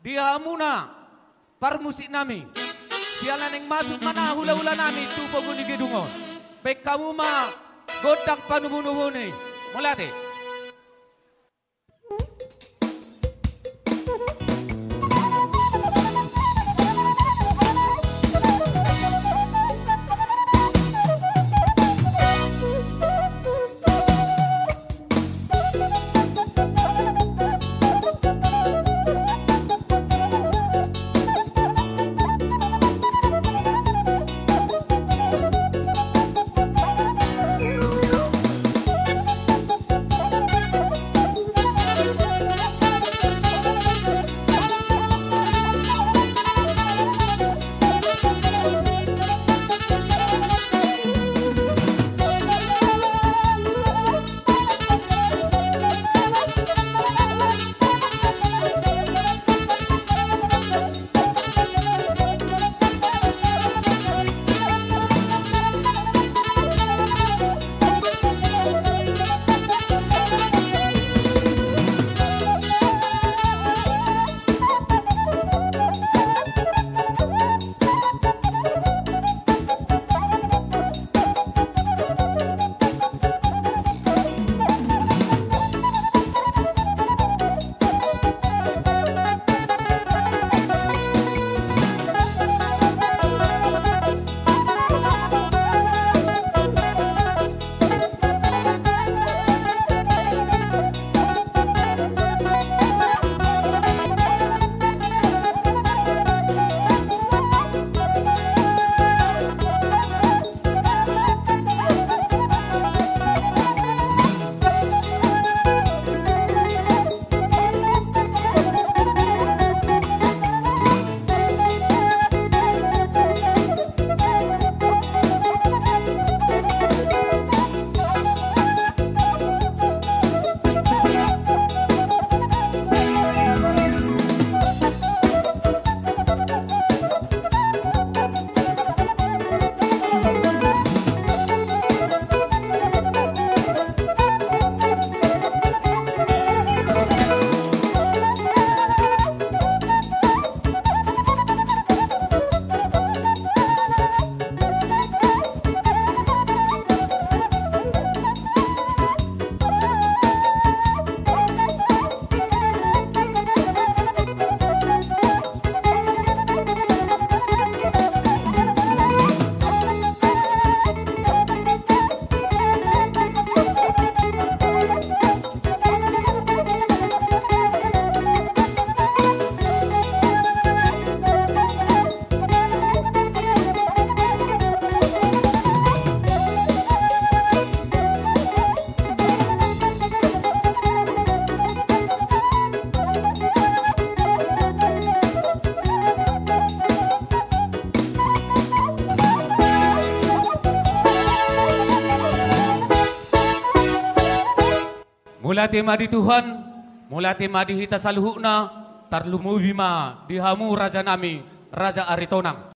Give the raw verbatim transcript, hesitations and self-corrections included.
Di hamuna parmusik nami, siala naeng masuk ma na hula-hula nami tu pogu ni gedung on, baen hamu ma gondang panubu-nubu ni. Mauliate. Mauliate ma di Tuhan, mauliate ma di hita saluhutna, tarlumobi ma di hamu raja nami, Raja Aritonang.